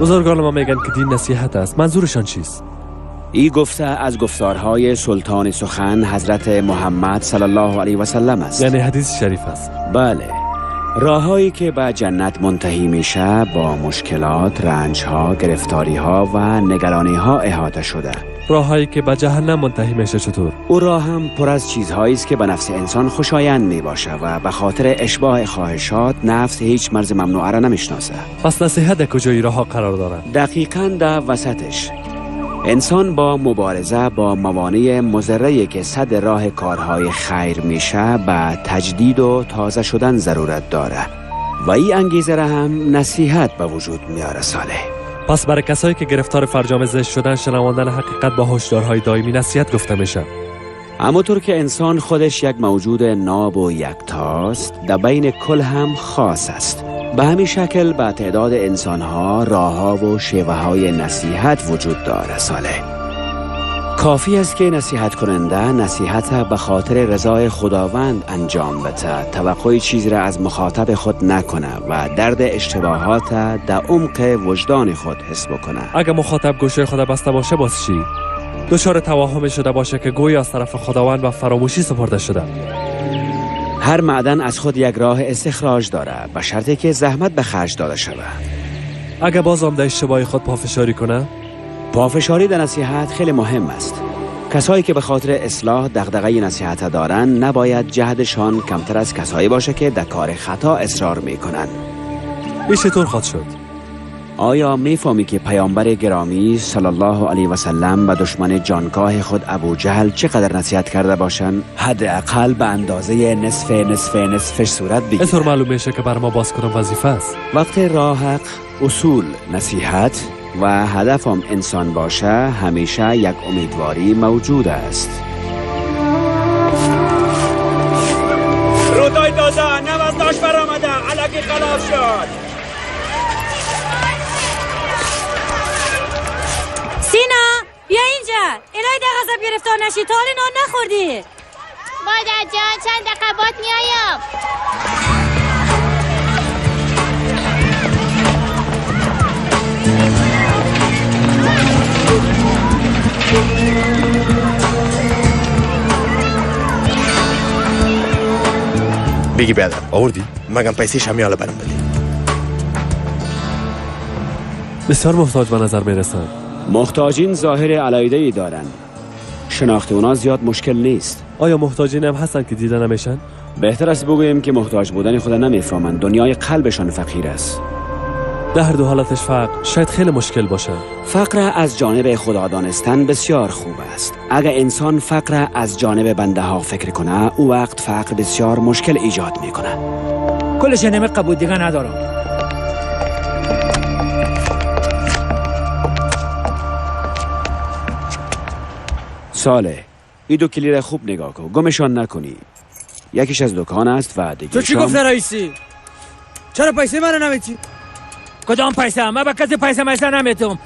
بزرگان ما میگن که دین نصیحت است. منظورشان چیست؟ این گفته از گفتارهای سلطان سخن حضرت محمد صلی الله علیه و سلم است. یعنی حدیث شریف است. بله. راههایی که به جنت منتهی میشه با مشکلات، رنجها، گرفتاریها و نگرانیها احاطه شده. راههایی که به جهنم منتهی میشه چطور؟ او راه هم پر از چیزهایی است که به نفس انسان خوشایند میباشه و به خاطر اشباع خواهشات نفس هیچ مرز ممنوعه را نمیشناسه. پس نصیحت در کجای راهها قرار داره؟ دقیقاً در وسطش. انسان با مبارزه با موانع مضره‌ای که سد راه کارهای خیر میشه به تجدید و تازه شدن ضرورت داره و این انگیزه را هم نصیحت به وجود میاره. صالح، پس برای کسایی که گرفتار فرجام زشت شدن، شنواندن حقیقت با هشدارهای دائمی نصیحت گفته میشه. همونطور که انسان خودش یک موجود ناب و یکتاست، در بین کل هم خاص است. به همین شکل به تعداد انسانها راهها و شیوه های نصیحت وجود داره. صالح، کافی است که نصیحت کننده نصیحت به خاطر رضای خداوند انجام بده، توقع چیزی را از مخاطب خود نکنه و درد اشتباهات در عمق وجدان خود حس بکنه. اگه مخاطب گوشه خود بسته باشه باز چی؟ دچار توهم شده باشه که گویا از طرف خداوند و فراموشی سپرده شده. هر معدن از خود یک راه استخراج داره، به شرطی که زحمت به خرج داده شود. اگه باز هم در اشتباه خود پافشاری کنه؟ پافشاری در نصیحت خیلی مهم است. کسایی که به خاطر اصلاح دغدغه نصیحت دارن نباید جهدشان کمتر از کسایی باشه که در کار خطا اصرار میکنن. این چطور خواهد شد؟ آیا میفهمی که پیامبر گرامی صلی الله علیه و سلم به دشمن جانکاه خود ابو جهل چقدر نصیحت کرده باشند؟ حداقل به اندازه نصف نصف نصفش صورت بگیره. اینطور معلوم میشه که بر ما باز کنم وظیفه است. وقتی راه حق، اصول نصیحت و هدفم انسان باشه، همیشه یک امیدواری موجود است. رودای تازه نوازداش برآمده، علکی خلاف شد. سینا بیا اینجا، الهی در غضب گرفتار نشی، تا حال نان نخوردی. مادر جان چند دقیقه بعد میایم. بگی بیادر آوردی؟ مگم پیسه شمیاله برم بدی. بسیار محتاج به نظر میرسن. محتاجین ظاهر علایده‌ای دارن. شناخت اونا زیاد مشکل نیست. آیا محتاجین هم هستن که دیده نمیشن؟ بهتر است بگوییم که محتاج بودن خود نمیفهمند. دنیای قلبشان فقیر است. در هر دو حالتش فقر شاید خیلی مشکل باشه. فقر از جانب خدا دانستن بسیار خوب است. اگر انسان فقر از جانب بنده ها فکر کنه، او وقت فقر بسیار مشکل ایجاد میکنه. کلش نمی قبول دیگه ندارم. صالح، این دو کلی را خوب نگاه کن، گمشان نکنی. یکیش از دکان است و دیگه تو چی گفت رئیسی؟ چرا پیسه منو نمیتی؟ کدام پیسه؟ من به کسی پیسه میسه نمیتم.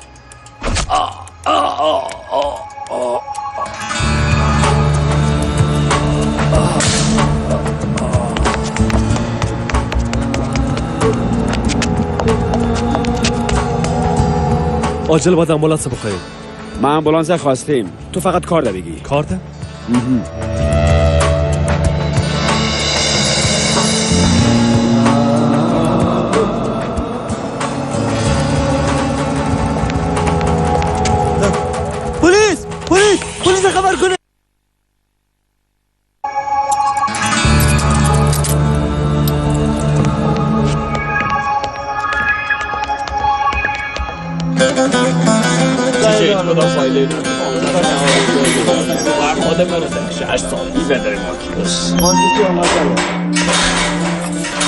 عاجل باید آمبولانس بخواهیم. ما آمبولانس خواستیم، تو فقط کارت بگی. کارت؟ پلیس پلیس پلیس خبر کنه.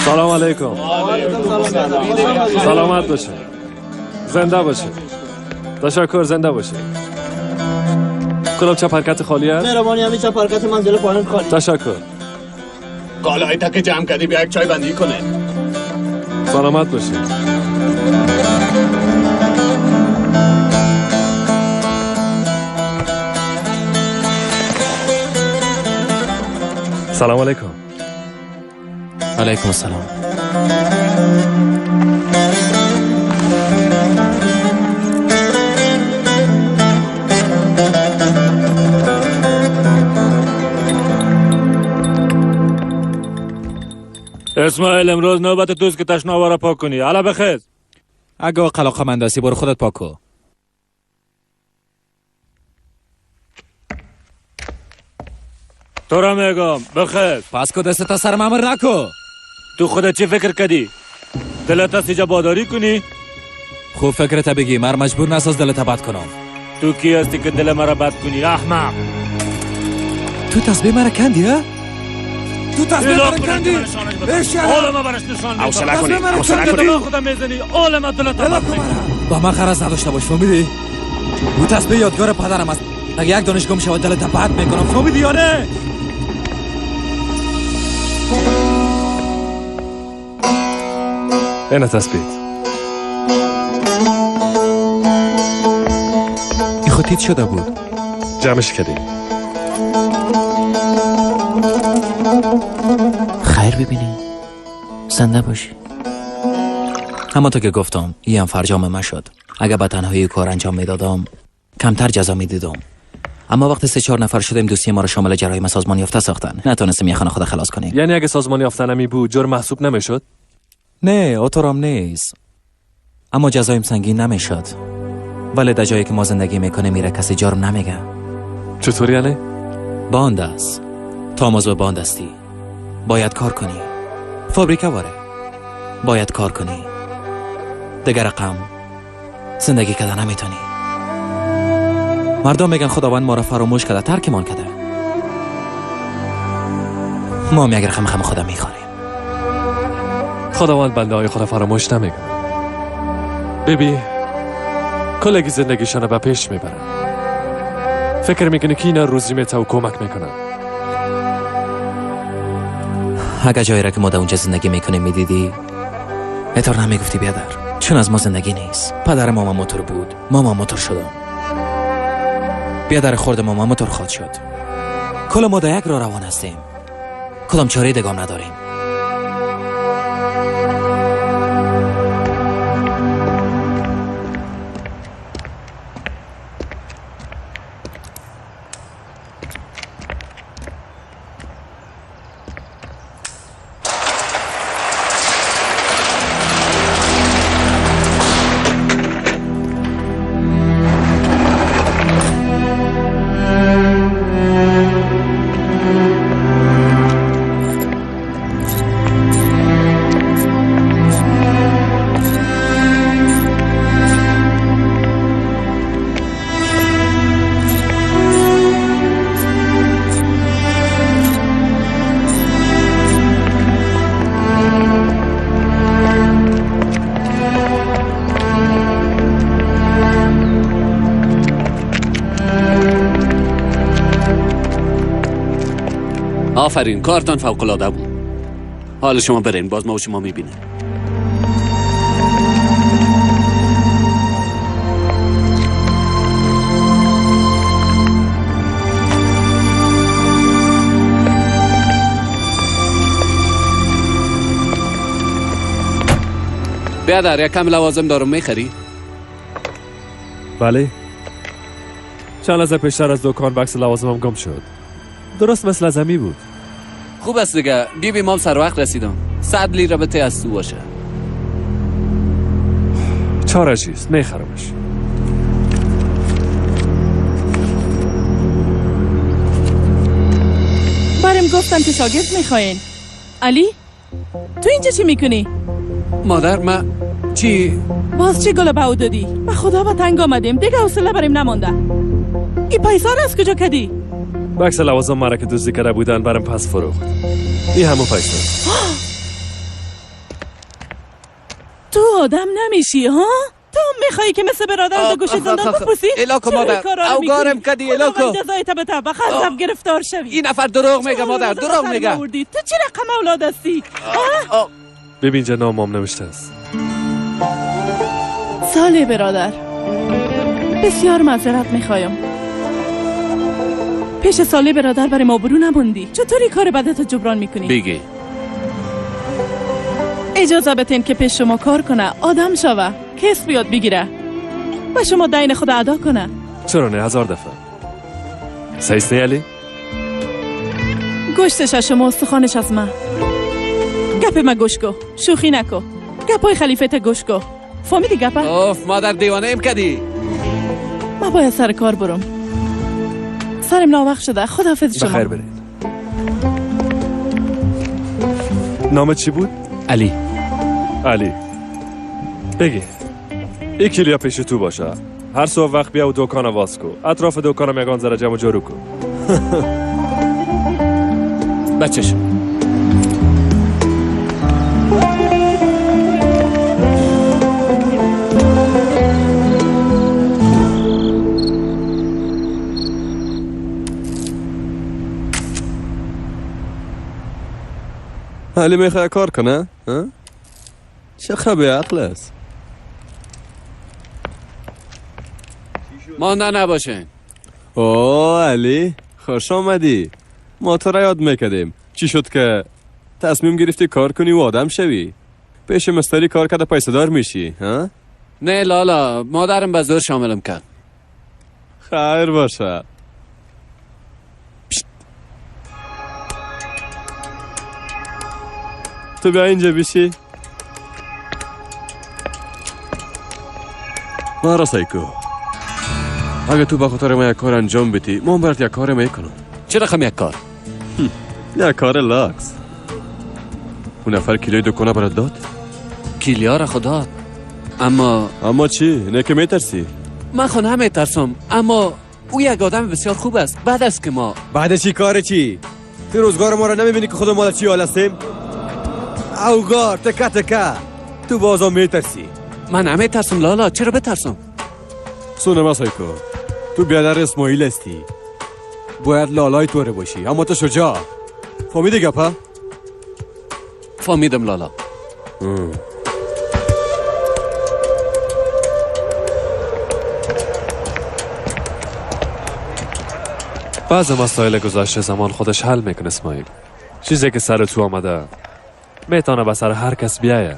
سلام علیکم. سلامت باشه، زنده باشه. تشکر، زنده باشه. کدام چپرکت خالی است؟ مهربانی، همین چپرکت منزل پایین خالی. تشکر. کالای تک جمع کردی، بیا یک چای بندی کنه. سلامت باشید. سلام علیکم. علیکم السلام. اسماعیل امروز نوبت توست که تشناب را پاک کنی. حالا بخیز. اگه قلاقمند هستی برو خودت پاک کن. تو را میگم بخیز. پس کو دست تا سرم امر نکو. تو خودت چی فکر کردی؟ دلت است اینجا باداری کنی؟ خوب فکرت بگی، مر مجبور نساز دلت بد کنم. تو کی هستی که دل مرا بد کنی احمق؟ تو تسبیح مرا کندی ها؟ تو تسبیح مرا کندی؟ حالا ما برش نشان میدم. حوصله کنی، حوصله کنی. خودم میزنی حالا ما دلت بد میکنم. با من غرض نداشته باش، فهمیدی؟ او تسبیح یادگار پدرم است. اگه یک دانش گم شود دلت بد میکنم، فهمیدی یا نه؟ اینه تسبیح. این خود شده بود. جمعش کردیم. خیر ببینی، زنده باشی. همانطور که گفتم این هم فرجام من شد. اگه به تنهایی کار انجام میدادم کمتر جزا میدیدم. اما وقتی 3-4 نفر شدیم دوستی ما رو شامل جرایم سازمان یافته ساختن. نتونستیم یه خانه خود خلاص کنیم. یعنی اگه سازمان یافته نمی بود جرم محسوب نمیشد؟ نه اوتورم نیست، اما جزایم سنگین نمیشد. ولی در جایی که ما زندگی میکنه میره کسی جرم نمیگه. چطور یعنی؟ باند است. تا موضوع باند هستی باید کار کنی. فابریکه واره باید کار کنی. دیگر رقم زندگی کده نمیتونی. مردم میگن خداوند ما را فراموش کرده، ترکمان کرده. ما هم یک رقم خم خدا میخوریم. خداوند بنده های خدا فراموش نمیکنه. ببی کلگی زندگیشان به پیش میبرن. فکر میکنه که اینا روزی میته و کمک میکنن. اگه جایی را که ما در اونجا زندگی میکنیم میدیدی اینطور نمیگفتی بیادر، چون از ما زندگی نیست. پدر ماما موتور بود، ماما موتور شدم. بیادر خورد ماما موتور خواد شد. کل ما در یک راه روان هستیم، کدام چاره دگام نداریم. آفرین، کارتان فوق العاده بود. حال شما برین، باز ما و شما میبینیم. بیادر یک کم لوازم دارم، میخری؟ بله. چند لحظه پیشتر از دکان بکس لوازمم گم شد. درست مثل از همی بود. خوب است دیگه، بیبی مام سر وقت رسیدم. 100 لیره بته از تو باشه. چاره چیست؟ میخرمش. برم گفتم که شاگرد میخواین. علی تو اینجا چی میکنی؟ مادر من چی؟ باز چی گل به او دادی؟ به خدا با تنگ آمدیم دیگه، حوصله بریم نمانده. این پیسا را از کجا کدی؟ بکس لوازم مرا که دزدی کرده بودن برم پس فروخت. این همون پیسه. تو آدم نمیشی ها؟ تو میخوایی که مثل برادر دو گوشه زندان بپوسی؟ الاکو مادر، اوگارم کدی الاکو. جزای تبته به غضب گرفتار شوی. این نفر دروغ میگه مادر، دروغ میگه. تو چه رقم اولاد هستی؟ ببین اینجا نامم نوشته است. ساله برادر، بسیار معذرت میخوایم. پیش ساله برادر برای ما برو نموندی. چطوری کار بدت جبران میکنی؟ بگی اجازه بتین که پیش شما کار کنه، آدم شوه، کسب یاد بگیره و شما دین خود ادا کنه. چرا نه، 1000 دفعه. صحیح علی؟ گوشتش از شما، استخوانش از من. گپ ما گوش کو، شوخی نکو. گپای خلیفه تا گوش کو. فهمیدی گپا؟ اوف مادر دیوانه ایم کدی. ما باید سر کار برم. سرم ناوقت شده. خداحافظ شما. بخیر برید. نام چی بود؟ علی. علی بگی یک کلیا پیش تو باشه. هر صبح وقت بیا و دکان واز کو. اطراف دکانم یگان ذره جمع جارو کو. بچش علی میخواد کار کنه؟ چه خبی عقل است. مانده نباشین. اوه علی خوش آمدی. ما تو را یاد میکردیم. چی شد که تصمیم گرفتی کار کنی و آدم شوی؟ پیش مستری کار کرده پیسه دار میشی ها؟ نه لالا، مادرم به زور شاملم کرد. خیر باشه. تو بیا اینجا بشی. مرا سایکو، اگه تو به خاطر ما یک کار انجام بدی، ما برات یک کار میکنم. چه رقم یک کار؟ یک کار لاکس. اون نفر کیلوی دکانه برات داد؟ کیلیا را خود داد. اما چی؟ نه که میترسی؟ من خود نمیترسم، اما او یک آدم بسیار خوب است. بعد از که ما بعد چی کار چی؟ تو روزگار ما را نمیبینی که خود ما چی حال هستیم؟ اوگار تکه تکه تو بازم میترسی. من نمیترسم لالا، چرا بترسم؟ سونما سایکو، تو بیادر اسماعیل هستی، باید لالای توره باشی، اما تو شجاع. فهمیدی گپا؟ فهمیدم لالا. بعض مسائل گذشته زمان خودش حل میکنه اسماعیل. چیزی که سر تو آمده میتونه به سر هر کس بیایه.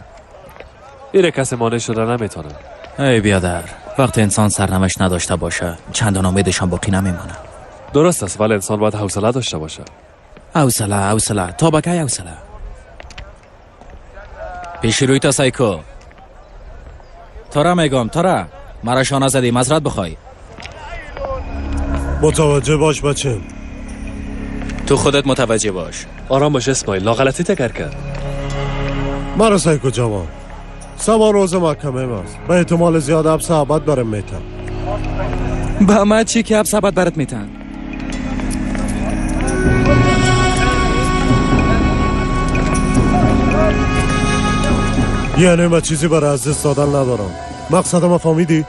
ایره کسی مانع شده نمیتونه. ای بیادر، وقتی انسان سرنوشت نداشته باشه چندان امیدشان باقی نمیمانه. درست است، ولی انسان باید حوصله داشته باشه. حوصله تا به کی حوصله؟ پیش روی تا سایکو. تارا میگم تارا، مرا شانه زدی، معذرت بخوای. متوجه باش بچه. تو خودت متوجه باش. آرام باش اسماعیل، ناغلطی تکر کرد. مرا سایکو جوان، سبا روز محکمه ماست. به احتمال زیاد حبس ابد برم میتن. به ما چی که حبس ابد برات میتن؟ یعنی من چیزی برای از دست دادن ندارم. مقصد ما فهمیدی؟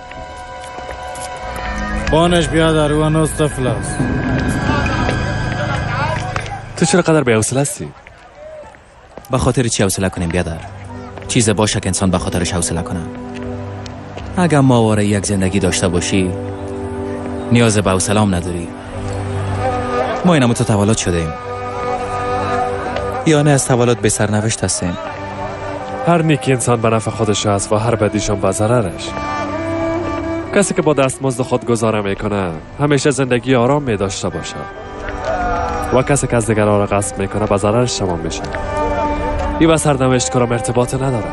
بانش بیادر، او هنوز طفل است. تو چرا قدر بی‌حوصله هستی؟ به خاطر چی حوصله کنیم بیادر؟ چیز باشه که انسان به خاطرش حوصله کنه. اگر ماواره یک زندگی داشته باشی نیاز به حوصله هم نداری. ما اینم تو تولد شدیم، یا نه از تولد به سرنوشت هستیم. هر نیکی انسان به نفع خودش است و هر بدیشان به ضررش. کسی که با دستمزد خود گزاره میکنه همیشه زندگی آرام می داشته باشه و کسی که از دیگران را غصب میکنه به ضررش تمام میشه. این به سرنوشت کارم ارتباط نداره.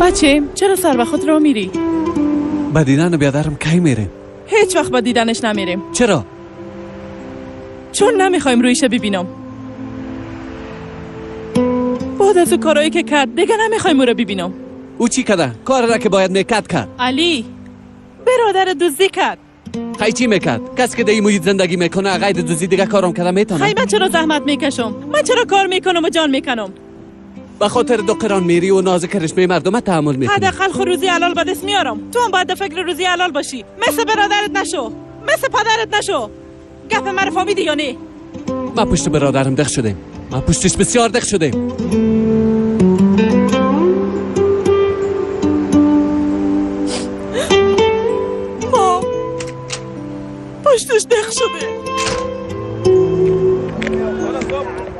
بچه چرا سر به خود را میری؟ به دیدن بیادرم کی میریم؟ هیچ وقت به دیدنش نمیریم. چرا؟ چون نمیخوایم رویش ببینم. بعد از او کارایی که کرد دیگه نمیخوایم او را ببینم. او چی کرده؟ کار را که باید میکرد کرد. علی برادر دزدی کرد. خی چی میکرد؟ کسی که در این محیط زندگی میکنه غیر دزدی دیگه کارم کرده میتونه. خی من چرا زحمت میکشم؟ من چرا کار میکنم و جان میکنم؟ به خاطر 2 قران میری و ناز کرشمه مردم تحمل میکنی. حداقل خو روزی حلال به دست میارم. تو هم باید فکر روزی حلال باشی. مثل برادرت نشو، مثل پدرت نشو. گپ مرا فهمیدی یا نه؟ ما پشت برادرم دق شدیم. ما پشتش بسیار دق شدیم. ما پشتش دق شده.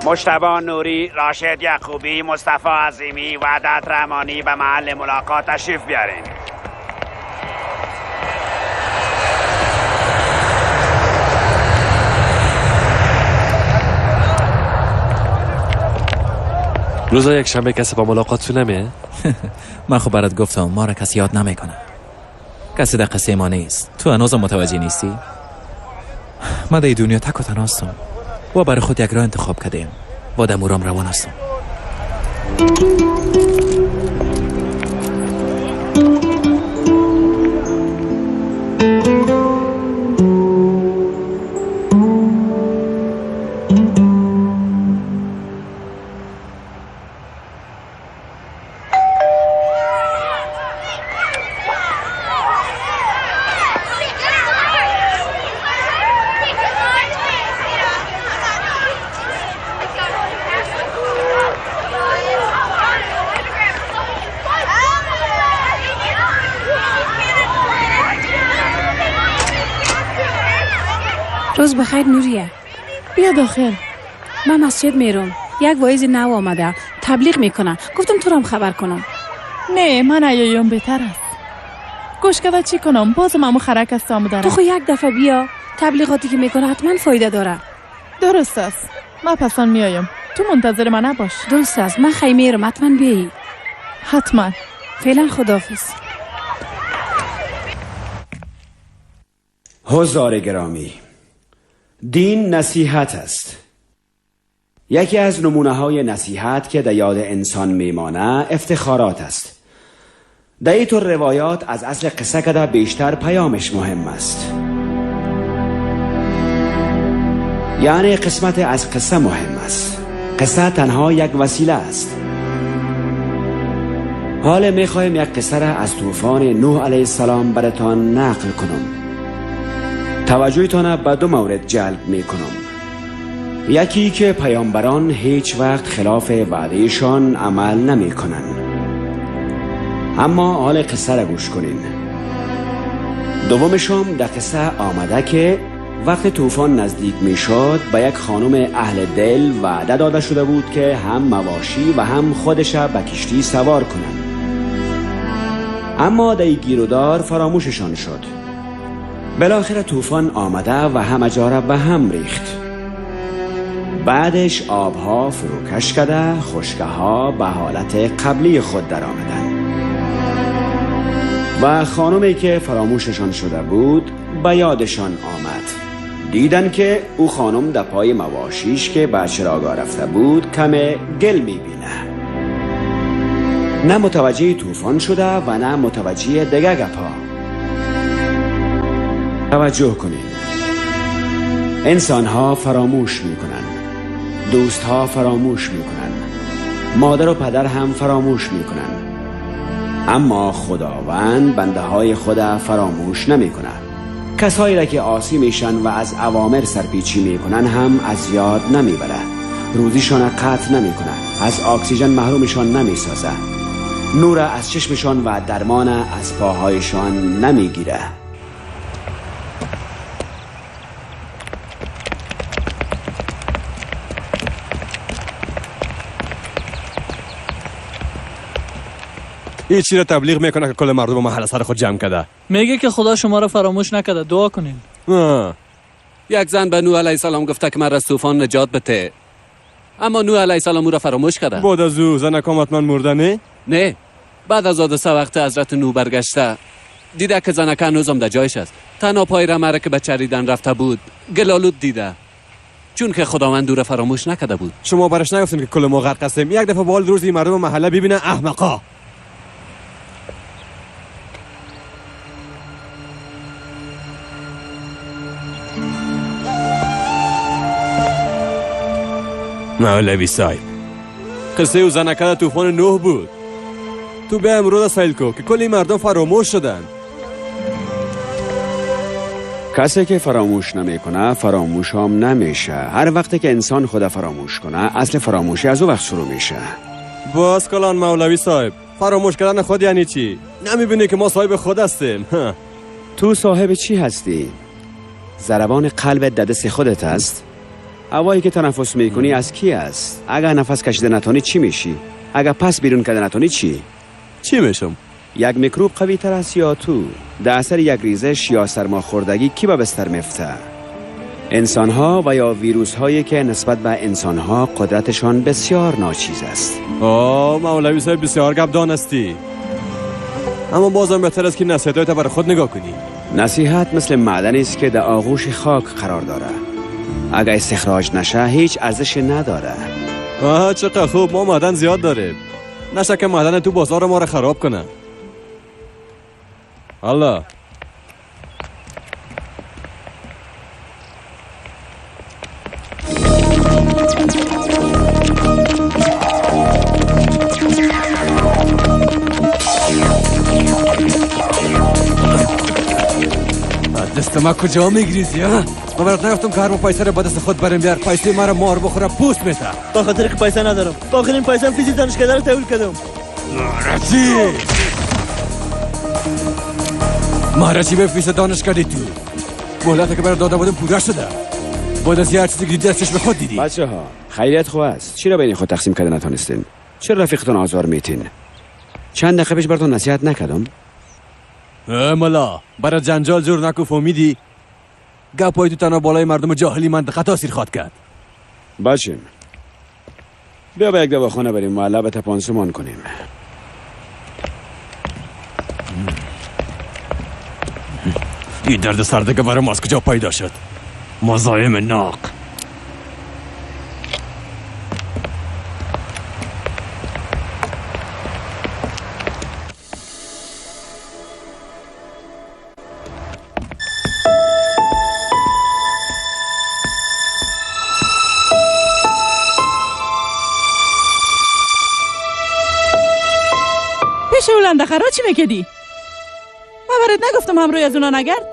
مجتبی نوری، راشد یعقوبی، مصطفی عظیمی، وحدت رحمانی به محل ملاقات تشریف بیارین. روزا یک شنبه کسی با ملاقات نمیه؟ من خب برات گفتم ما را کسی یاد نمیکنه. کسی در قصه ما نیست. تو هنوز متوجه نیستی؟ ما در دنیا تک و تنها هستم و برای خود یک راه انتخاب کردیم و در مورام روان هستم. روز بخیر نوریه. بیا داخل. من مسجد میرم. یک واعظ نو آمده تبلیغ میکنه. گفتم تو را خبر کنم. نه من ایایم بهتر است. گوش کده چی کنم؟ بازم امو خرک است دارم. تو خو یک دفعه بیا. تبلیغاتی که میکنه حتما فایده داره. درست است. من پسان میایم. تو منتظر من نباش. درست است. من خیلی میرم. حتما بیایی. حتما. فعلا خداحافظ. حضار گرامی، دین نصیحت است. یکی از نمونه های نصیحت که در یاد انسان میمانه افتخارات است. در اینطور روایات از اصل قصه کده بیشتر پیامش مهم است. یعنی قسمت از قصه مهم است. قصه تنها یک وسیله است. حال میخوایم یک قصه را از طوفان نوح علیه السلام براتان نقل کنم. توجهتان به 2 مورد جلب میکنم. یکی که پیامبران هیچ وقت خلاف وعدهشان عمل نمی کنن. اما حال قصه را گوش کنین. دومشم در قصه آمده که وقت طوفان نزدیک می شد به یک خانم اهل دل وعده داده شده بود که هم مواشی و هم خودش به کشتی سوار کنند. اما در گیرودار فراموششان شد. بالاخره طوفان آمده و همه جا را به هم ریخت. بعدش آبها فروکش کرده، خشکه ها به حالت قبلی خود در آمدن و خانمی که فراموششان شده بود به یادشان آمد. دیدن که او خانم در پای مواشیش که به چراگاه رفته بود کم گل میبینه. نه متوجه طوفان شده و نه متوجه دیگه گپا. توجه کنین، انسان ها فراموش میکنن، دوست ها فراموش میکنن، مادر و پدر هم فراموش میکنن، اما خداوند بنده های خود فراموش نمیکنه. کسایی را که عاصی میشن و از اوامر سرپیچی میکنن هم از یاد نمیبره، روزیشان قطع نمیکنه، از اکسیژن محرومشان نمیسازه، نور از چشمشان و درمان از پاهایشان نمیگیره. این چی را تبلیغ میکنه که کل مردم محل سر خود جمع کرده؟ میگه که خدا شما را فراموش نکرده، دعا کنین. یک زن به نوح علیه السلام گفته که من از طوفان نجات بده، اما نوح علیه السلام او را فراموش کرده. بعد از او زن حتما مرده؟ نه؟ نه، بعد از حادثه وقت حضرت نوح برگشته دیده که زنک هنوزم در جایش است. تنها پای رمه که به چریدن رفته بود گلالود دیده، چون که خداوند او را فراموش نکرده بود. شما برش نگفتین که کل ما غرق هستیم؟ یک دفعه بال روزی مردم محله ببینه احمقا. مولوی صاحب، قصه او زنکه طوفان نوح بود. تو به امروز سیل کو که کلی مردم فراموش شدن. کسی که فراموش نمیکنه فراموش هم نمیشه. هر وقتی که انسان خود فراموش کنه اصل فراموشی از او وقت شروع میشه. باز کلان مولوی صاحب، فراموش کردن خود یعنی چی؟ نمیبینی که ما صاحب خود هستیم؟ تو صاحب چی هستی؟ ضربان قلب ددس خودت است؟ هوایی که تنفس میکنی از کی است؟ اگر نفس کشیده نتونی چی میشی؟ اگر پس بیرون کرده نتونی چی؟ چی میشم؟ یک میکروب قوی تر است یا تو؟ در اثر یک ریزش یا سرماخوردگی کی به بستر میفته؟ انسان ها و یا ویروس هایی که نسبت به انسان ها قدرتشان بسیار ناچیز است. آه مولوی صاحب بسیار گپ دانستی، اما بازم بهتر است که نصیحت‌هایت برای خود نگاه کنی. نصیحت مثل معدنی است که در آغوش خاک قرار داره. اگر استخراج نشه هیچ ارزش نداره. آه چقدر خوب، ما معدن زیاد داریم. نشه که معدن تو بازار ما را خراب کنه. الله دست ما کجا میگریزی؟ ها؟ من برات نگفتم که هر پیسه رو با دست خود برم بیار. پیسه مرا مار بخوره پوست میته. با خاطر که پیسه ندارم. با آخرین پیسه فیزی دانشکده رو تحویل کردم. مارچی مارچی به فیس دانشکده تو مهلت که برات داده بودم پوره شده. باید از یه چیزی که دیدی از چشم خود دیدی. بچه ها خیریت خو است. چرا بین خود تقسیم کرده نتونستین؟ چرا رفیقتون آزار میتین؟ چند دقیقه پیش براتون نصیحت نکردم؟ ملا برای جنجال جور نکو فهمیدی؟ گپای تو تنها بالای مردم جاهلی منطقه تاثیر خواد کرد. بچیم بیا به یک دواخانه بریم و لب پانسمان کنیم. این درد سرده که برای ما از کجا پیدا شد؟ مزاحم ناق. پیش اولنده خرا چی میکدی؟ من برات نگفتم همروی از اونا نگرد؟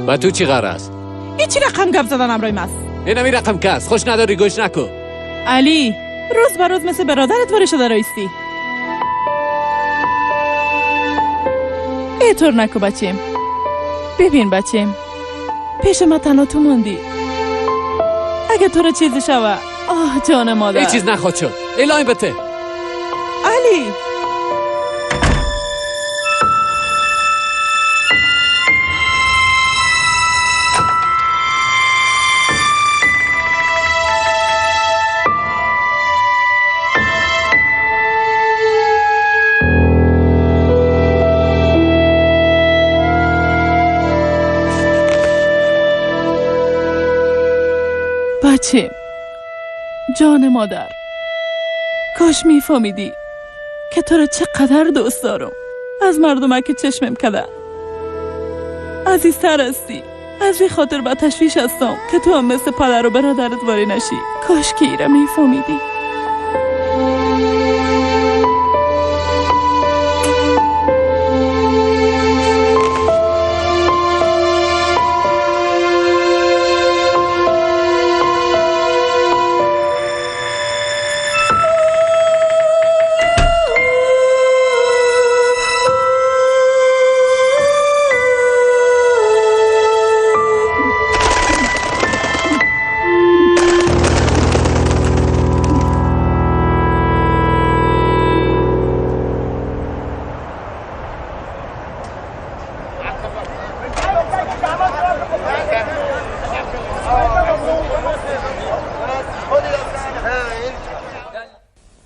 و تو چی قرار است؟ این چی رقم گپ زدن همروی ماست؟ اینمی رقم کس خوش نداری گوش نکو. علی روز به روز مثل برادرت واری شده رایستی. اینطور نکو بچیم. ببین بچیم پیش ما تنها تو ماندی. اگه تو رو چیزی شوه آه جان مادر. این چیز نخواد شد. الهی بته. علی بچه جان مادر، کاش میفهمیدی که تو را چقدر دوست دارم. از مردمه که چشمم کده عزیزتر هستی. از این خاطر به تشویش هستم که تو هم مثل پدر و برادرت واری نشی. کاش که ایره میفهمیدی.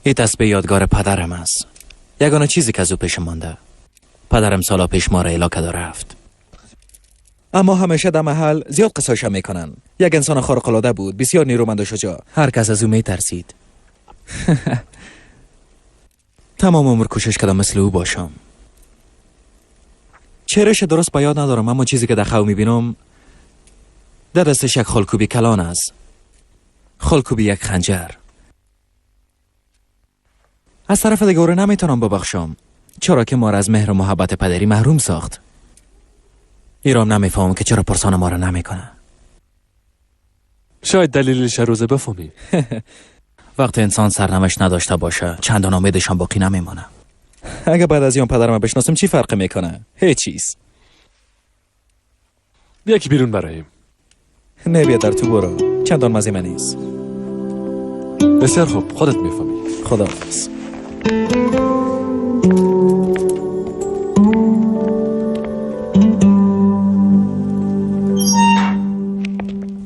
این تسبیح یادگار پدرم است. یگانه چیزی که از او پیش مانده. پدرم سالا پیش ما را اعلا کرد و رفت. اما همیشه در محل زیاد قصایش میکنن. یک انسان خارق العاده بود، بسیار نیرومند و شجاع. هر کس از او میترسید. تمام عمر کوشش کردم مثل او باشم. چهرهش درست به یاد ندارم، اما چیزی که در خو میبینم در دستش یک خالکوبی کلان است. خالکوبی یک خنجر. از طرف دیگه او را نمیتونم ببخشم، چرا که ما را از مهر و محبت پدری محروم ساخت. ایرام نمیفهمم که چرا پرسان ما را نمیکنه. شاید دلیلش روزه بفهمی. وقتی انسان سرنوشت نداشته باشه چندان امیدشان باقی نمیمانه. اگه بعد از این پدرم بشناسم چی فرقی میکنه؟ هیچ چیز. یکی بیرون برایم. نه بیا در تو برو، چندان مزه من نیست. بسیار خوب، خودت میفهمی. خداحافظ.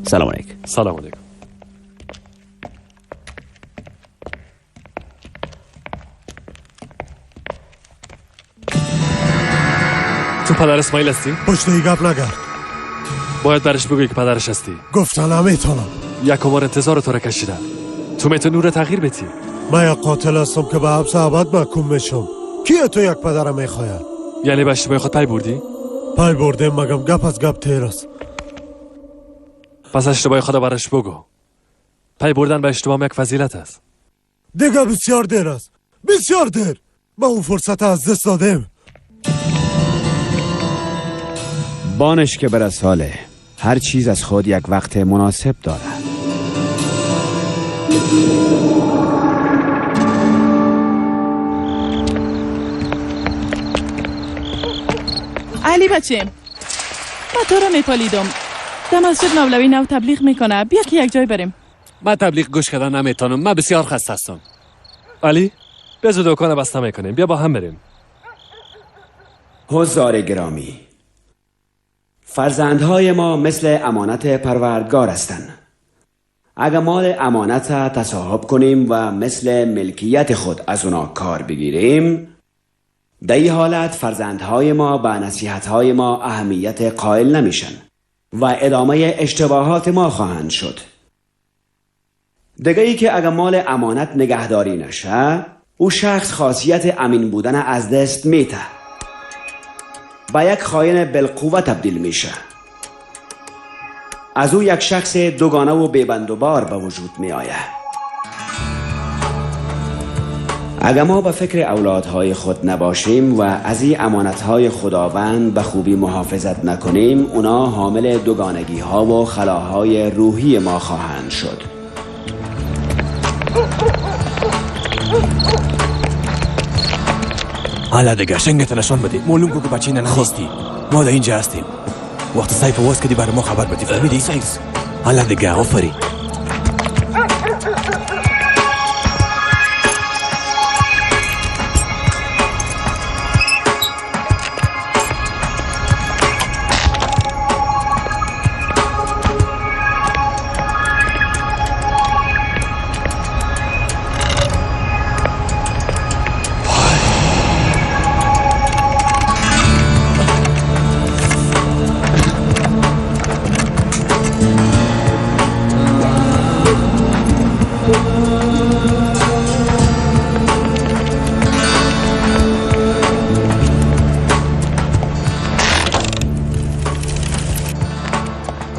سلام علیکم. سلام علیکم. تو پدر اسماعیل هستی؟ پشت ای گپ نگرد. باید برش بگویی که پدرش هستی. گفتن نمیتونم. یک عمر انتظار تو را کشیدم. تو میتونی او را تغییر بدی. من یک قاتل هستم که به حبس ابد محکوم میشم. کیه تو یک پدرم میخواید؟ یعنی به اشتباه خود پی بردی؟ پی بردیم، مگم گپ از گپ تیر است. پس اشتباه خود برش بگو. پی بردن به اشتباه یک فضیلت است. دیگه بسیار دیر است، بسیار دیر. ما اون فرصت از دست دادیم. بانش که بر ساله هر چیز از خود یک وقت مناسب دارد. علی بچه، ما تو را میپالیدم. در مسجد مولوی نو تبلیغ میکنه، بیا که یک جای بریم. من تبلیغ گوش کردن نمیتونم، من بسیار خسته هستم. علی بزو دکان بسته میکنیم، بیا با هم بریم. حضار گرامی، فرزندهای ما مثل امانت پروردگار هستند. اگر مال امانت تصاحب کنیم و مثل ملکیت خود از اونا کار بگیریم، در این حالت فرزندهای ما به نصیحتهای ما اهمیت قائل نمیشن و ادامه اشتباهات ما خواهند شد. دیگه ای که اگر مال امانت نگهداری نشه، او شخص خاصیت امین بودن از دست میته، با یک خاین بالقوه تبدیل میشه. از او یک شخص دوگانه و بیبندوبار به وجود می آید. اگر ما به فکر اولادهای خود نباشیم و از این امانتهای خداوند به خوبی محافظت نکنیم، اونا حامل دوگانگی ها و خلاهای روحی ما خواهند شد. حالا دیگه شنگت نشان بده، معلوم کو که بچه نه نیستی. ما در اینجا هستیم. وقت سیف واز کردی برای ما خبر بدی، فهمیدی؟ سیف حالا دیگه آفرین.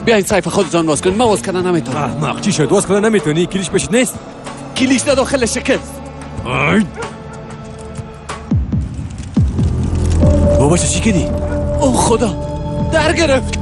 بیاین سیف خودتان باز کنید، من باز کردن نمیتونم. احمق چی شد؟ باز کردن نمیتونی؟ کلیش بشید نیست؟ کلیش در داخل شکست. بابا چی کردی؟ او خدا در گرفت.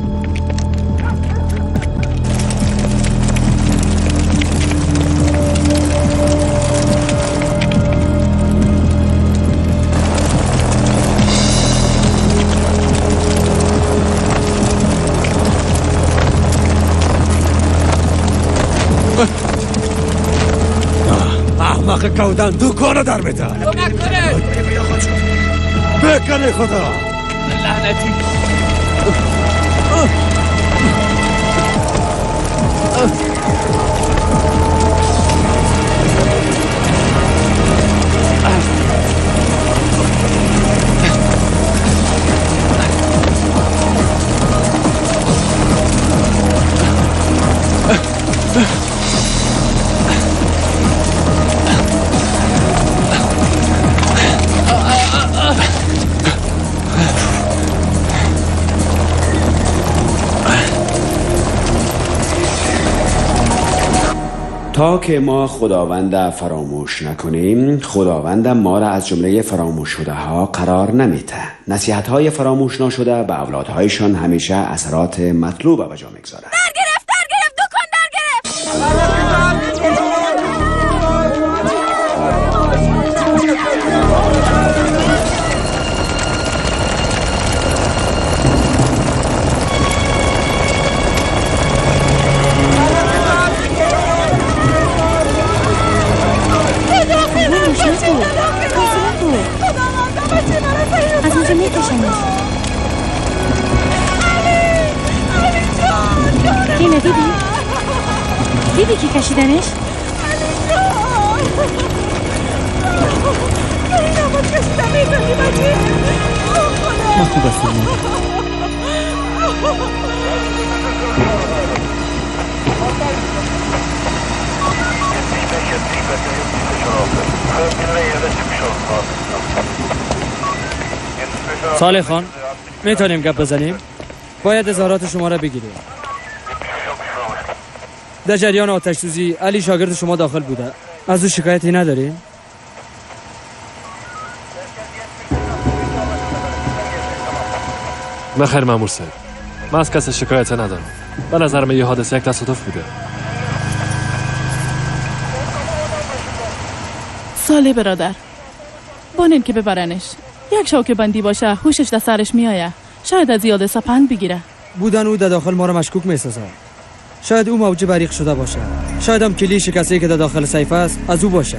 احمق کودن دکانو در میده. کمک کنه. بکنه خدا. لعنتی. تا که ما خداوند فراموش نکنیم، خداوند ما را از جمله فراموش شده ها قرار نمیده. نصیحت های فراموش نشده به اولادهایشان همیشه اثرات مطلوب به جا میگذارد. در گرفت، در گرفت، دکان در گرفت. از اونجا میکشنش. اینو دیدی؟ دیدی که کشیدنش؟ من خوب هستم. صالح خان، میتونیم گپ بزنیم؟ باید اظهارات شما را بگیریم. در جریان آتش سوزی علی شاگرد شما داخل بوده. از او شکایتی نداریم؟ نخیر مامور صاحب، من از کسی شکایت ندارم. به نظر من یه حادثه یک تصادف بوده. صالح برادر، بانین که ببرنش. یک شوک بندی باشه هوشش در سرش میآید. شاید از یاد سپند بگیره. بودن او در داخل ما را مشکوک میسازد. شاید او موجب غریق شده باشه. شاید هم کلی شکسته که در داخل سیف است از او باشه.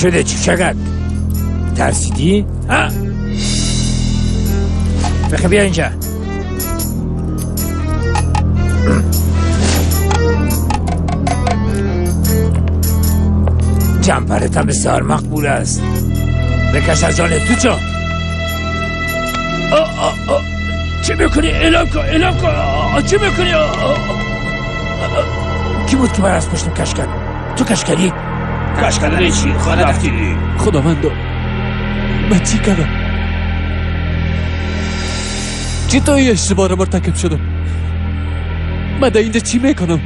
شده چی شگرد؟ ترسیدی؟ ها؟ بخی بیا اینجا. جنپرت هم بسیار مقبول است. بکش از جان تو چا. چه میکنی؟ اعلام کن، اعلام کن. چه میکنی؟ کی بود که بر از پشتم کش کرد؟ تو کش کردی؟ کش کردن چی؟ خانه رفتی؟ خداوندو من چی کردم؟ چی تو این اشتباه رو مرتکب شدم؟ من در اینجا چی میکنم؟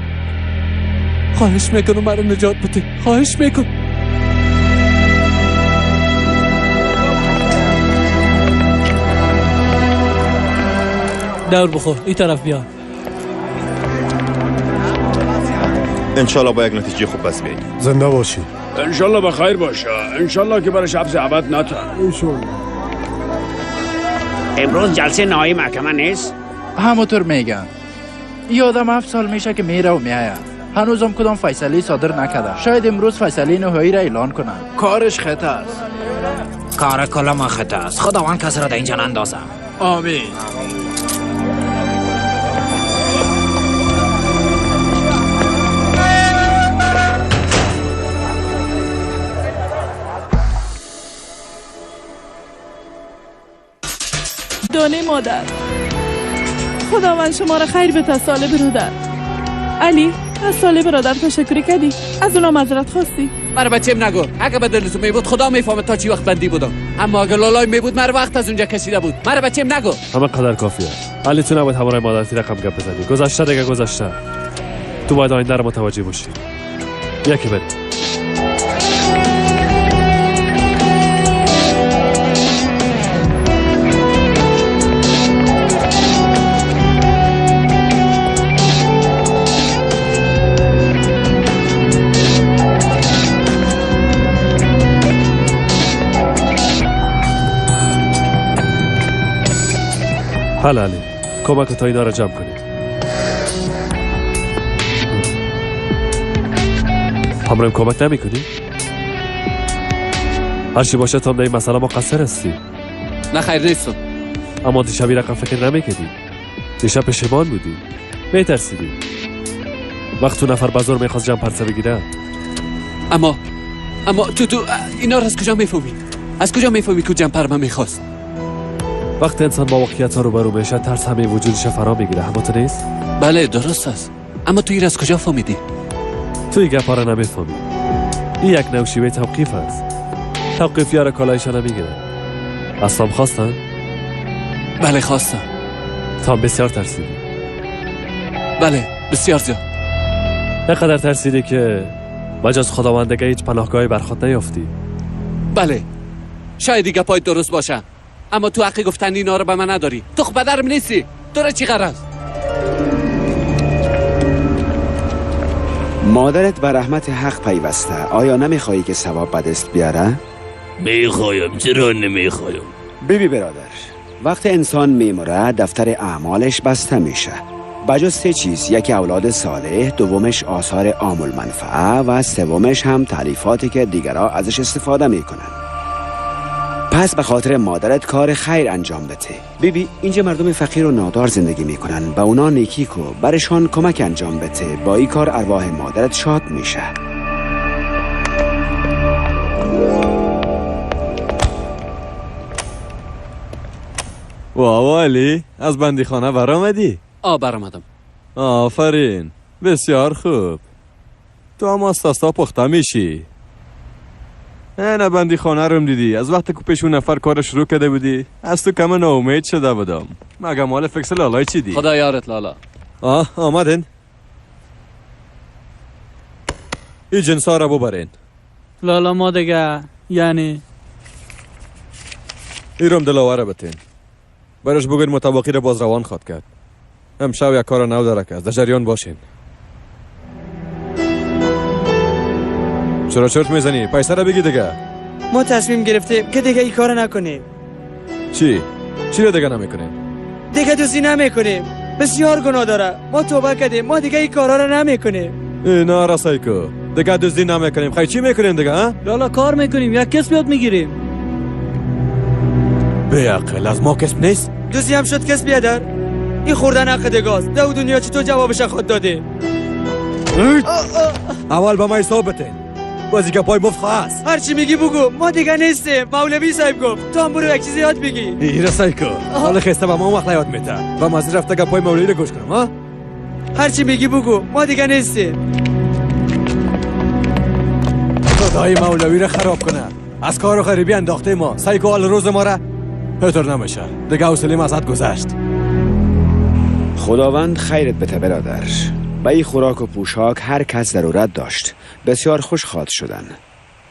خواهش میکنم مرا نجات بده. خواهش میکنم. دور بخور، این طرف بیا. انشالله با یک نتیجه خوب پس بیایی. زنده باشی. انشالله به خیر باشه. انشالله که برش حبس ابد نتن. انشالله. امروز جلسه نهایی محکمه نیست؟ همونطور میگن. این آدم 7 سال میشه که میره و میآید. هنوزم کدام فیصله صادر نکرده. شاید امروز فیصله نهایی را اعلان کنن. کارش خطا است. کار کل ما خطا است. خداوند کس را در اینجا نندازم. آمین. دانه مادر، خداوند شما را خیر بده. صالح برادر علی، از صالح برادر تشکر کردی، از اونا معذرت خواستی. مرا بچم نگو. اگه به دل تو می بود خدا میفهمد تا چی وقت بندی بودم. اما اگه لالای می بود مرا وقت از اونجا کشیده بود. مرا بچم نگو. همه قدر کافیه. علی تو نباید همراه مادرتی رقم گپ بزنی. گذشته دیگه گذشته. تو باید آینده رو متوجه باشی. یکی بریم. حالا علی، کمک تا اینا را جمع کنید. همراهیم کمک نمی کنی؟ هرچی باشه تو هم در این مسئله مقصر هستی. نه خیر نیستم. اما دیشب این رقم فکر نمیکردی. دیشب پشیمان بودی، میترسیدی. وقت تو نفر بازار میخواست جمع پرسه بگیره. اما تو اینا رو از کجا میفهمی؟ از کجا میفهمی که جمپر من میخواست؟ وقتی انسان با واقعیت ها روبرو میشه ترس همه وجودش فرا میگیره. اما تو نیست؟ بله درست است. اما تو این از کجا فهمیدی؟ تو این گپا را نمیفهمی. این یک نوع شیوه توقیف است. توقیفی ها را کالایشان نمیگیره. از تام خواستن؟ بله خواستم. تام بسیار ترسیدی. بله بسیار زیاد. اینقدر ترسیدی که بجز خداوندگی هیچ پناهگاهی بر خود نیافتی. بله شاید دیگه پای درست باشه، اما تو حقی گفتن اینا رو به من نداری. تو خب پدرم نیستی، تو را چی غرض؟ مادرت به رحمت حق پیوسته. آیا نمیخوایی که ثواب به دست بیاره؟ میخوایم. چرا نمیخوایم؟ ببی برادر، وقت انسان میمره دفتر اعمالش بسته میشه. بجز سه چیز: یکی اولاد صالح، دومش آثار عام المنفعه و سومش هم تالیفاتی که دیگرها ازش استفاده میکنن. پس به خاطر مادرت کار خیر انجام بده. بیبی اینجا مردم فقیر و نادار زندگی میکنن، به اونا نیکی کو، برشان کمک انجام بده. با این کار ارواح مادرت شاد میشه. واو علی، از بندیخانه برآمدی؟ آ برآمدم. آفرین، بسیار خوب. تو هم آستا پخته میشی. نه بندی خانه روم دیدی، از وقتی که پیش اون نفر کار شروع کرده بودی از تو کم ناامید شده بودم. مگه مال فکس لالای چی دی؟ خدا یارت لالا. آه آمدن. این جنسا را ببرین. لالا ما دیگه یعنی ایرم دلاوره بتین. برش بگوین متباقی را باز روان خواد کرد. امشب یک کار نو داره که از در جریان باشین. چرا چرت میزنی؟ پیسه را بگی دیگه. ما تصمیم گرفتیم که دیگه این کارو نکنیم. چی؟ چی را دیگه نمیکنیم؟ دیگه دوستی نمیکنیم. بسیار گناه داره. ما توبه کردیم. ما دیگه این کارا رو نمیکنیم. نه رسایکو. دیگه دزدی نمیکنیم. خی چی میکنیم دیگه ها؟ لالا کار میکنیم. یک کسب یاد میگیریم. بی‌عقل از ما کسب نیست؟ دزدی هم شد کسب بیادر. این خوردن حق دیگه است. دو دنیا چطور جوابش خود داده؟ اول با ما حساب بتین. بازی که پای مفت خواست. هر چی میگی بگو، ما دیگه نیستیم. مولوی صاحب گفت تو هم برو یک چیز یاد بگی. ایره سایکو حال خسته به ما وقت یاد میته و مازی رفته گپای مولوی رو گوش کنم. ها هر چی میگی بگو، ما دیگه نیستیم. خدای مولوی رو خراب کنه، از کار و غریبی انداخته ما. سایکو حال روز ما را پتر نمیشه دیگه، حوصله ما ازت گذشت. خداوند خیرت بده برادر. به این خوراک و پوشاک هر کس ضرورت داشت. بسیار خوش خواد شدن.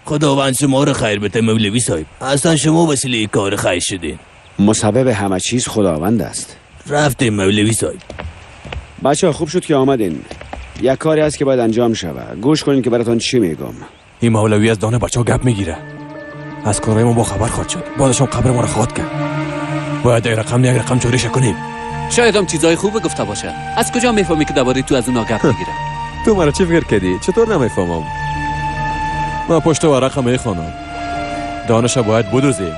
خداوند شما رو خیر بده مولوی صاحب. اصلا شما وسیله کار خیر شدین. مسبب همه چیز خداوند است. رفتیم مولوی صاحب. بچه خوب شد که آمدین. یک کاری هست که باید انجام شود. گوش کنین که براتون چی میگم. این مولوی از دانه بچه ها گپ میگیره. از کارهای ما با خبر خواهد شد. بعدشم قبر ما رو خواهد کرد. باید یک رقم یک رقم چوریش کنیم. شاید هم چیزای خوب گفته باشه. از کجا میفهمی که درباره تو از اونا گپ میگیره؟ تو مرا چی فکر کردی؟ چطور نمیفهمم؟ من پشت ورقم میخوانم. دانش باید بدوزیم.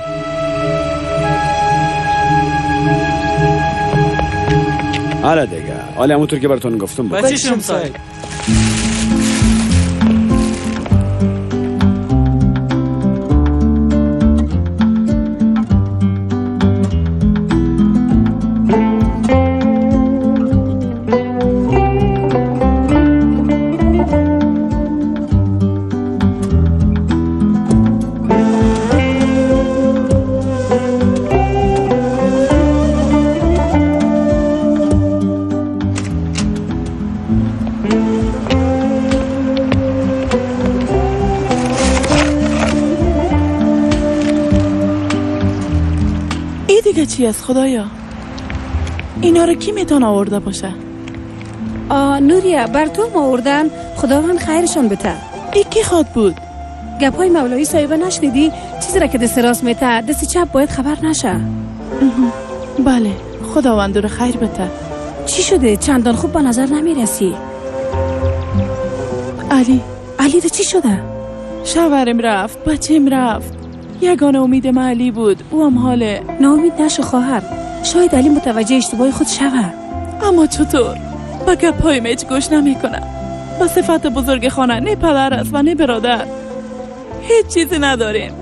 آره دیگه، حالا همونطور که براتون گفتم بود. بچه صاحب. چی از خدایا؟ اینا رو کی میتونه آورده باشه؟ نوریا بر تو آوردن. خداوند خیرشان بده. ای کی خواد بود؟ گپای مولوی صاحب نشنیدی؟ چیزی را که دست راست میته دست چپ باید خبر نشه. بله خداوند رو خیر بده. چی شده؟ چندان خوب به نظر نمیرسی. علی علی ده چی شده؟ شوهرم رفت، بچه‌م رفت. یگانه امید من علی بود، او هم حاله. ناامید نشو خواهر، شاید علی متوجه اشتباه خود شوه. اما چطور؟ با گپ‌های هیچ گوش نمیکنه. با صفت بزرگ خانه نه پدر است و نه برادر. هیچ چیزی نداریم.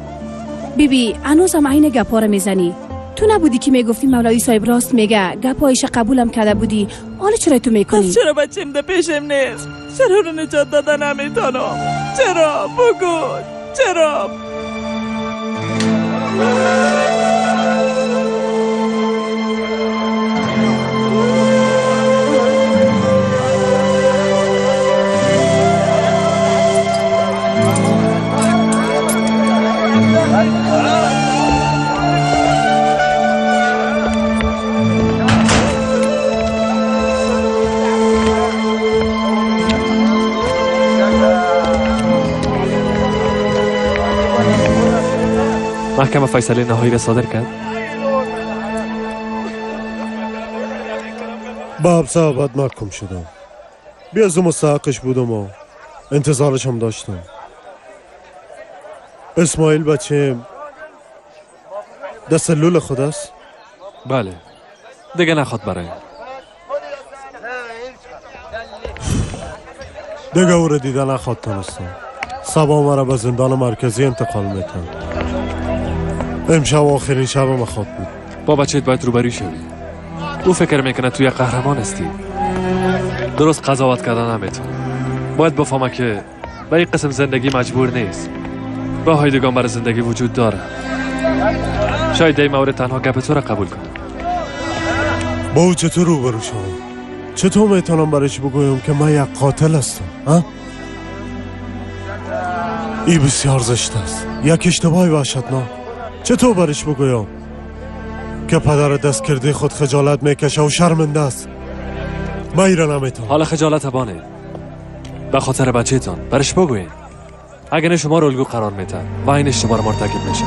بیبی هنوزم عین گپا رو میزنی. تو نبودی که میگفتی مولوی صاحب راست میگه، گپایش قبولم کرده بودی، حالا چرا تو میکنی؟ پس چرا بچیم ده پیشم نیست؟ چرا رو نجات داده نمیتونم؟ چرا؟ بگو چرا؟ محکمه فیصله نهایی را صادر کرد. با حبس ابد محکوم شدم. بی از مستحقش بودم و انتظارش هم داشتم. اسماعیل بچه دست لول خود است؟ بله، دیگه نخواد برای دیگه او رو دیده نخواد تانستم. صبا مرا به زندان مرکزی انتقال میتن. امشب آخرین شب ما خواد بود. با بچهت باید روبروی شوی. او فکر میکنه تو یک قهرمان هستی. درست قضاوت کردن نمیتونه. باید بفهمه که به این قسم زندگی مجبور نیست. راههای دیگه برای زندگی وجود داره. شاید این مورد تنها گپ تو را قبول کنه. با او چطور روبرو شوم؟ چطور میتونم برایش بگویم که من یک قاتل هستم؟ ها؟ این بسیار زشت است. یک اشتباه وحشتناک. چطور برش بگویم که پدر دست کرده خود خجالت میکشه و شرمنده است؟ من ایره نمیتونم. حالا خجالت بانه به خاطر بچه تان برش بگوین. اگر نه شما رو الگو قرار میتن و این اشتباه مرتکب میشه.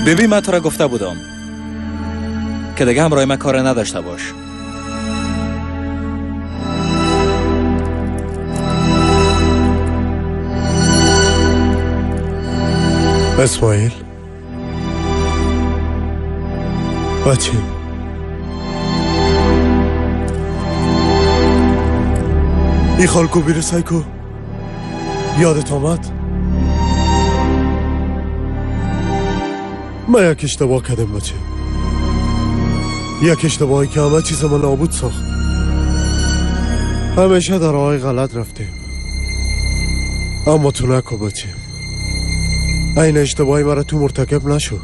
بیبی من تو را گفته بودم که دیگه همراه من کار نداشته باش. اسماعیل بچه ای خالکو بیره سایکو یادت آمد؟ من یک اشتباه کردم بچه، یک اشتباهی که همه چیز من نابود ساخت. همیشه در راه غلط رفتیم، اما تو نکو بچه، این اشتباهی مرا تو مرتکب نشو.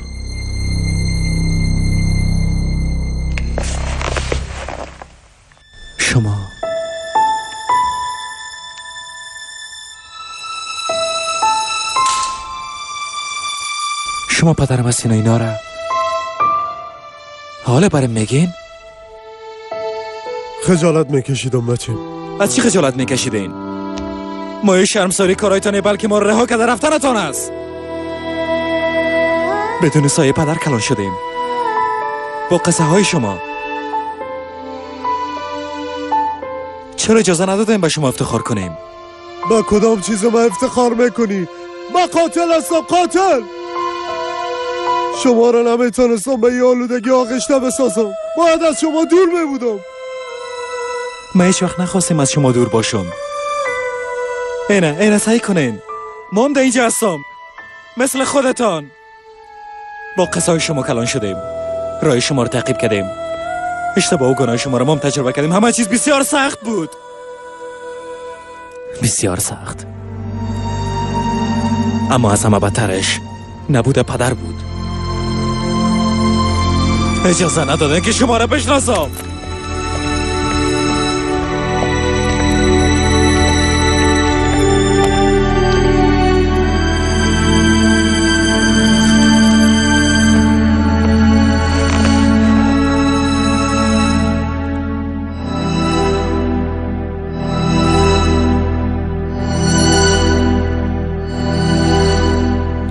شما پدرم هستین و اینا را حالا برم میگین؟ خجالت میکشیدم بچه. از چی خجالت میکشیدین؟ مایه شرمساری کارایتانه، بلکه ما رها کرده رفتنتان است. بدون سایه پدر کلان شدیم با قصه های شما. چرا اجازه ندادیم به شما افتخار کنیم؟ با کدام چیز ما افتخار میکنی؟ من قاتل هستم، قاتل. شما را نمیتونستم به یه آلودگی آغشته بسازم. باید از شما دور میبودم. من هیچ وقت نخواستم از شما دور باشم. اینه سعی کنین. ما هم در اینجا هستم مثل خودتان. با قصه های شما کلان شدیم، راه شما رو تعقیب کردیم، اشتباه و گناه شما رو ما هم تجربه کردیم. همه چیز بسیار سخت بود، بسیار سخت. اما از همه بدترش نبود پدر بود. اجازه ندادن که شما را بشناسم.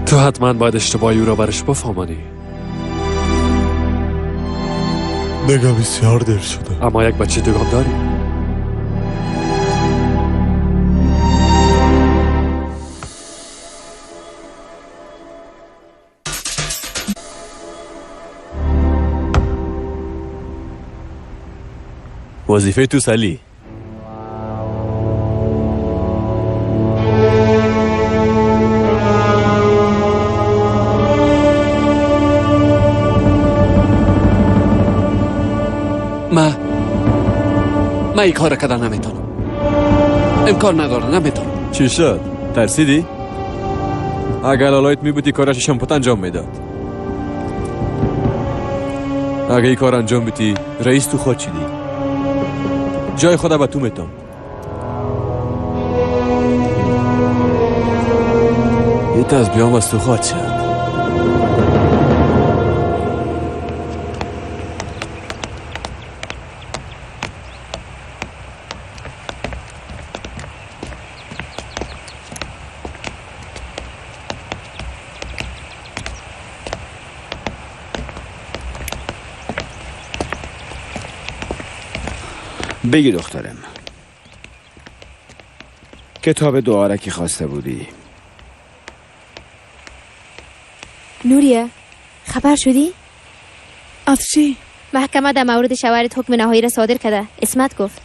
تو حتما باید اشتباهی او را برش بفهمانی. دیگه بسیار دیر شده. اما یک بچه دوگام داری. وظیفه تو سلی. من این کار کردن نمیتونم. امکان نداره، نمیتونم. چی شد؟ ترسیدی؟ اگر لالایت میبودی کارش شمپوت انجام میداد. اگه این کار انجام بدی رئیس تو خود چیدی. جای خدا به تو میتم. یه از بیام از تو خواهد شد. بگی دخترم، کتاب دعا را که خواسته بودی. نوریه، خبر شدی؟ از چی؟ محکمه در مورد شوهرت حکم نهایی را صادر کرده. اسمت گفت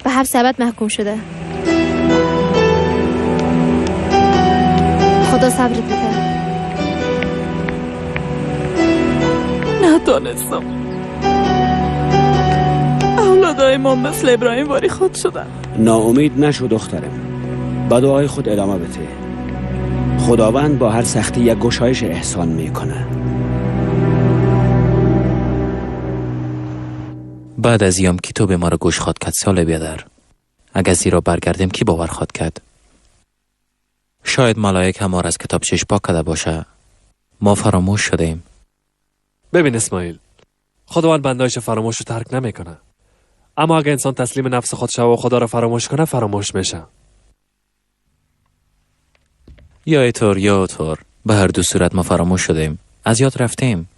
به حبس ابد محکوم شده. خدا صبرت بده. ندانستم اولادای ما مثل ابراهیم واری خود شدن. ناامید نشو دخترم، به دعای خود ادامه بده. خداوند با هر سختی یک گشایش احسان میکنه. بعد از ایام کی تو به ما رو گوش خواد کرد سال بیادر؟ اگر زیرا برگردیم کی باور خواد کرد؟ شاید ملائک هم از کتاب چشم پاک کرده باشه. ما فراموش شدیم. ببین اسماعیل، خداوند بندایش فراموش رو ترک نمیکنه. اما اگه انسان تسلیم نفس خود شود و خدا رو فراموش کنه، فراموش میشه. یا اینطور یا اونطور، به هر دو صورت ما فراموش شدیم، از یاد رفتیم.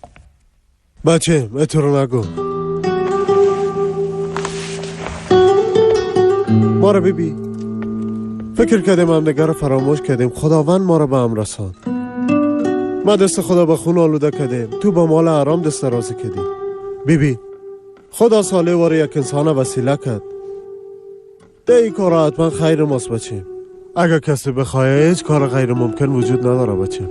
بچه اینطور نگو. ما رو ببین، فکر کردیم هم دیگه رو فراموش کردیم، خداوند ما رو به هم رساند. ما دست خدا به خون آلوده کردیم، تو با مال حرام دست راضی کردی. بیبی خدا ساله واره یک انسان وسیله کرد. ده ای کار حتما خیر ماست بچیم. اگر کسی بخواه هیچ کار غیر ممکن وجود نداره بچیم.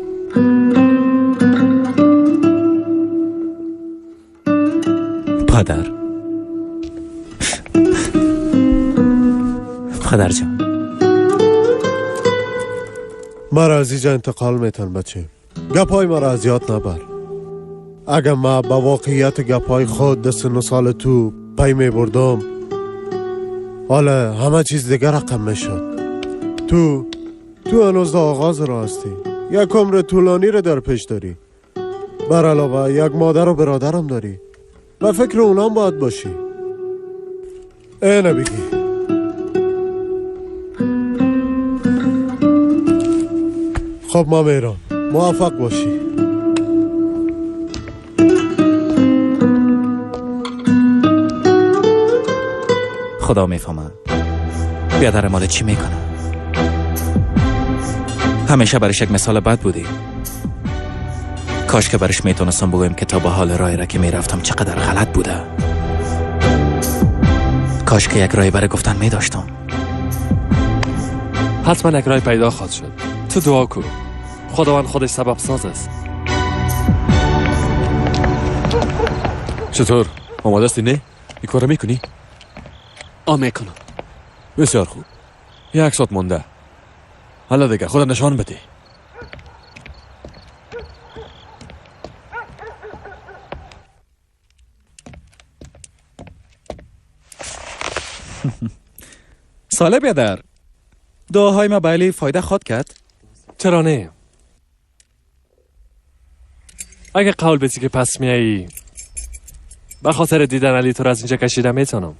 پدر، پدر جان، مرا از اینجا انتقال میتن بچه. گپای مرا از یاد نبر. اگر ما با واقعیت گپای خود دست 9 سال تو پی می بردم، حالا همه چیز دیگر رقم می شد. تو هنوز در آغاز راه هستی. یک عمر طولانی رو در پیش داری. بر علاوه یک مادر و برادرم داری و فکر اونام باید باشی. اینه بگی. خب ما میرم. موفق باشی. خدا میفهمه بیادر مال چی میکنه. همیشه برش یک مثال بد بودی. کاش که برش میتونستم بگویم که تا به حال رای را که میرفتم چقدر غلط بوده. کاش که یک رای برای گفتن میداشتم. حتما یک رای پیدا خواهد شد. تو دعا کن. خداوند خودش سبب ساز است. چطور؟ آماده هستی نه؟ این کارو میکنی؟ آ میکنم. بسیار خوب. 1 ساعت مونده. حالا دیگه خودت نشان بده. ساله بیادر، دعاهای ما بلی فایده خواد کرد؟ چرا نه؟ اگه قول بدی که پس میایی، به خاطر دیدن علی تو رو از اینجا کشیدم میتونم.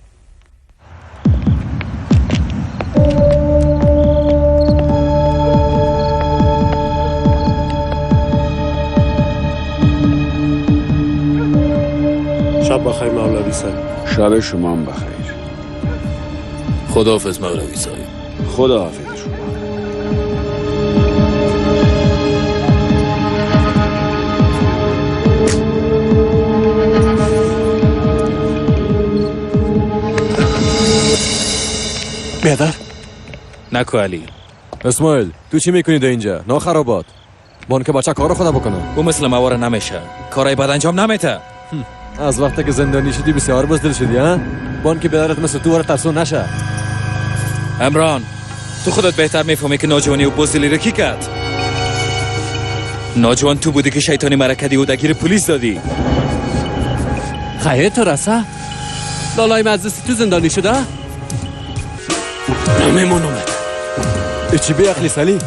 شب بخیر مولوی صاحب. شب شما هم بخیر. خداحافظ مولوی صاحب. خداحافظ شما. بیادر نکو علی. اسماعیل تو چی میکنی در اینجا؟ ناخرابات بان که بچه کار خدا بکنه. او مثل مواره نمیشه، کارای بد انجام نمیته. از وقتی که زندانی شدی بسیار بزدل شدی ها؟ بان که بیادرت مثل تو واره ترسو نشه. عمران تو خودت بهتر میفهمی که ناجوانی و بزدلی رو کی کرد. ناجوان تو بودی که شیطانی مرا کردی و دگیر پلیس دادی. خیر تو رسه لالای مجلسی تو زندانی شده؟ نمیمونمت. چی بی اخلی سالی؟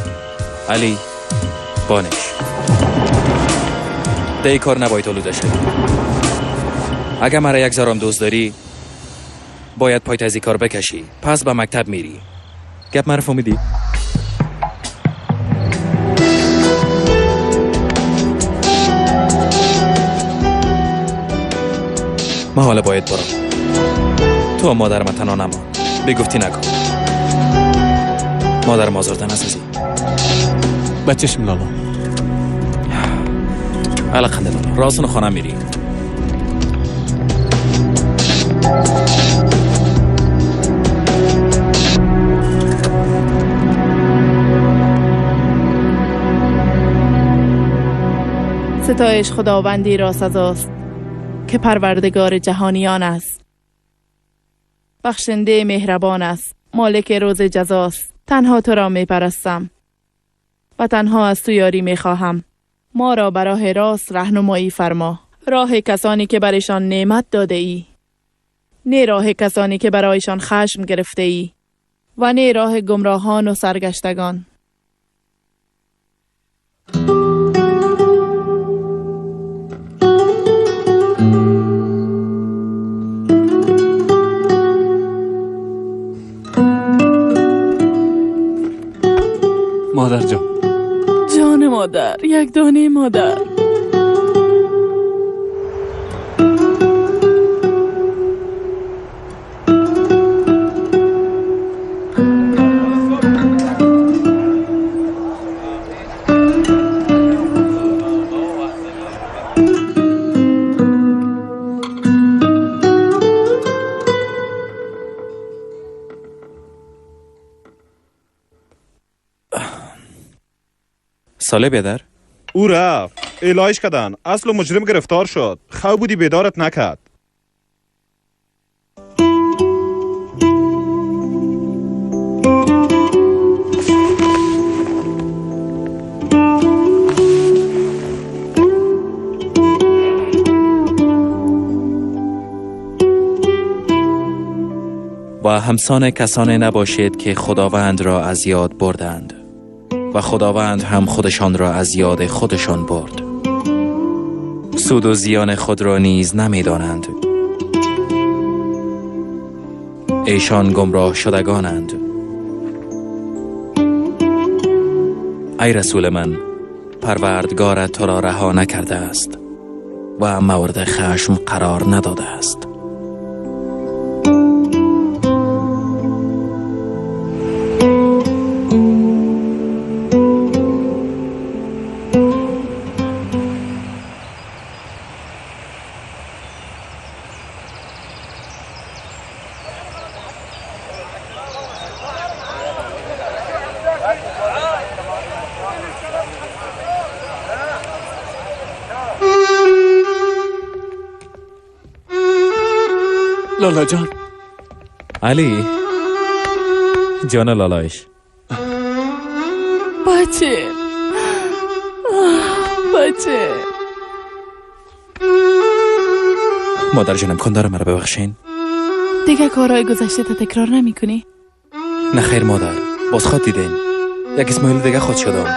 علی بانش ده کار نباید آلوده شد. اگر مرا یک زارم دوست داری باید پایت از این کار بکشی. پس به مکتب میری. گپ مرا فهمیدی؟ من حالا باید برم. تو مادر من تنها نمان. بگفتی نکن. مادرم آزرده نسازی. به چشم لالا. علاقنده لالا. راسن خانه میری. ستایش خداوندی را سزاست که پروردگار جهانیان است، بخشنده مهربان است، مالک روز جزاست. تنها تو را می پرستم و تنها از تو یاری می خواهم. ما را به راه راست رهنمایی فرما، راه کسانی که برایشان نعمت داده ای، نه راه کسانی که برایشان خشم گرفته ای و نه راه گمراهان و سرگشتگان. مادر جان. جان مادر، یک دانه مادر. ساله بیادر او رفت الهیش کردن. اصل مجرم گرفتار شد. خو بودی بیدارت نکرد. و همسان کسانی نباشید که خداوند را از یاد بردند و خداوند هم خودشان را از یاد خودشان برد. سود و زیان خود را نیز نمی دانند. ایشان گمراه شدگانند. ای رسول من، پروردگارت تو را رها نکرده است و مورد خشم قرار نداده است. لالا جان. علی جان لالایش. بچه بچه. مادر جانم کن داره مرا ببخشین. دیگه کارهای گذشته تا تکرار نمی کنی؟ نه خیر مادر، باز خود دیدین یک اسماعیل دیگه خود شدم.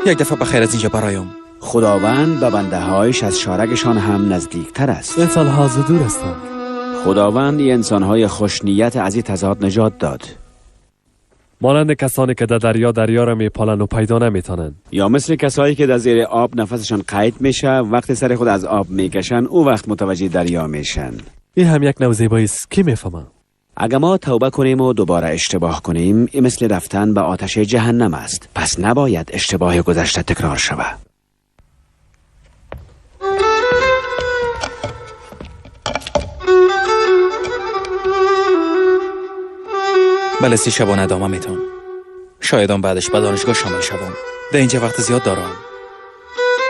یک دفعه بخیر از اینجا برایم. خداوند به بنده هایش از شارگشان هم نزدیکتر است. انسان ها ز دور هستند. خداوند این انسانهای خوشنیت از این تضاد نجات داد. مانند کسانی که در دریا را میپالند و پیدا نمیتونند. یا مثل کسایی که در زیر آب نفسشان قید میشه، وقتی سر خود از آب میکشن او وقت متوجه دریا میشن. این هم یک نوع زیبایی است. کی میفهمه؟ اگر ما توبه کنیم و دوباره اشتباه کنیم، این مثل رفتن به آتش جهنم است. پس نباید اشتباه گذشته تکرار شود. بله، 3 شبانه ادامه میتم. شاید هم بعدش به دانشگاه شامل شوم. در اینجا وقت زیاد دارم.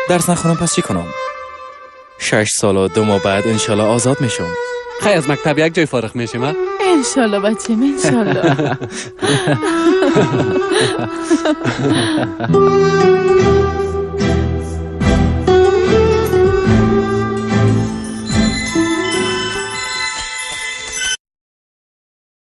درس نخونم پس چی کنم؟ 6 سال و 2 ماه بعد انشالله آزاد میشم. خیلی از مکتب یک جای فارغ میشیم ها؟ انشالله بچیم، انشالله.